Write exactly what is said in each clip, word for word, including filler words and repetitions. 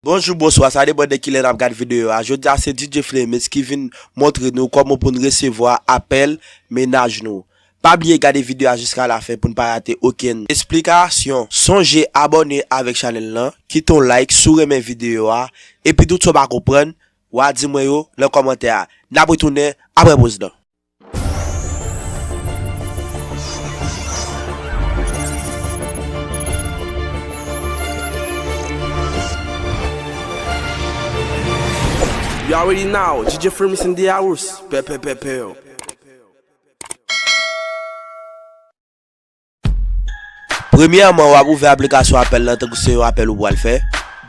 Bonjou, bonswa, sa depann de kilè n ap gad videyo a. Jodi a se D J Flemens ki vin montre nou kòman pou n resevwa apèl mennaj nou. Pa bliye gade videyo a jiska lafen pou n pa rate okenn esplikasyon. Sonje abòne avèk chanèl lan, kite yon like si w renmen videyo a, epi tout sa w pa konprann, w a di mwen yo nan kòmantè a. N ap retounen apre poz lan. You already know, D J Flemens in the house. Pe, pe, pe, pe. Premyèman, w ap ouvè aplikasyon apèl lan tankou se yon apèl ou pral fè.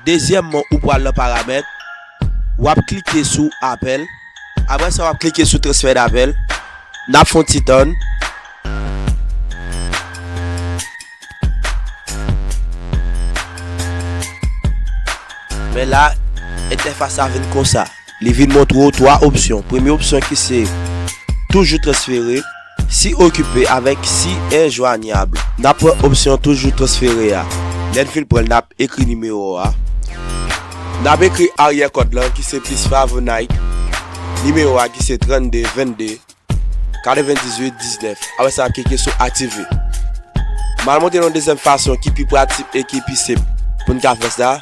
Dezyèmman, ou pral nan paramèt, w ap klike sou apèl. Apre sa, w ap klike sou transfè dapèl. N ap fè yon ti tann. Men la, entèfas la vin konsa. Li vin montre w twa opsyon. Premye opsyon ki se toujou transfere, si okipe avèk si enjwanyab. N ap pran opsyon toujou transfere a. Lè n fin pran l, n ap ekri nimewo a. N ap ekri aryè kòd lan ki se plis five nine. Nimewo a ki se trannde vennde. Katrevendizuit diznèf. Apre sa, n ap klike sou aktive. M al montre nou yon dezyèm fason ki pi pratik e ki pi senp pou n ka fè sa.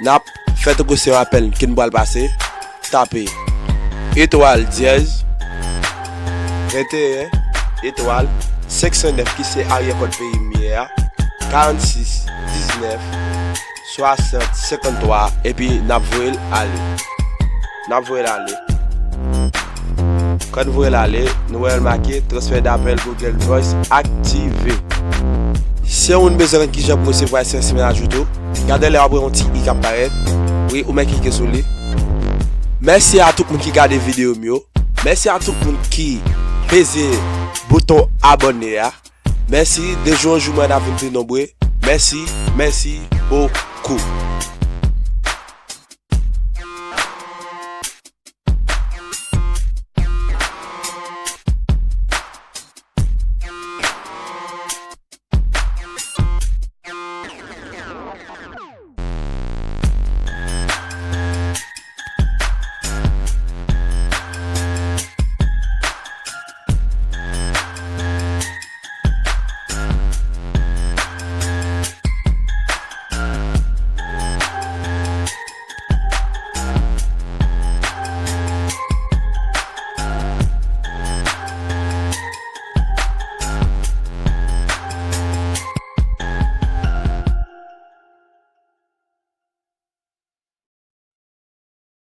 N ap fè tankou se yon apèl ke n pral pase. Tape etwal dyèz venteyen etwal senk san nèf ki se aryè kòd peyi m ye a. Karannsis diznèf swasant senkanntwa, epi n ap voye l ale. N ap voye l ale. Kan n voye l ale, nou wè l make transfè dapèl Google Voice aktive. Si w bezwen konn kijan pou resevwa S M S mennaj ou tou, gade lè w ap wè yon ti i k ap parèt. Wi, ou mèt klike sou li. Mèsi a tout moun ki gade videyo m yo. Mèsi a tout moun ki peze bouton abòne a. Mèsi, de jou an jou mwen n ap vin pi nonbre. Mèsi, mèsi bokou.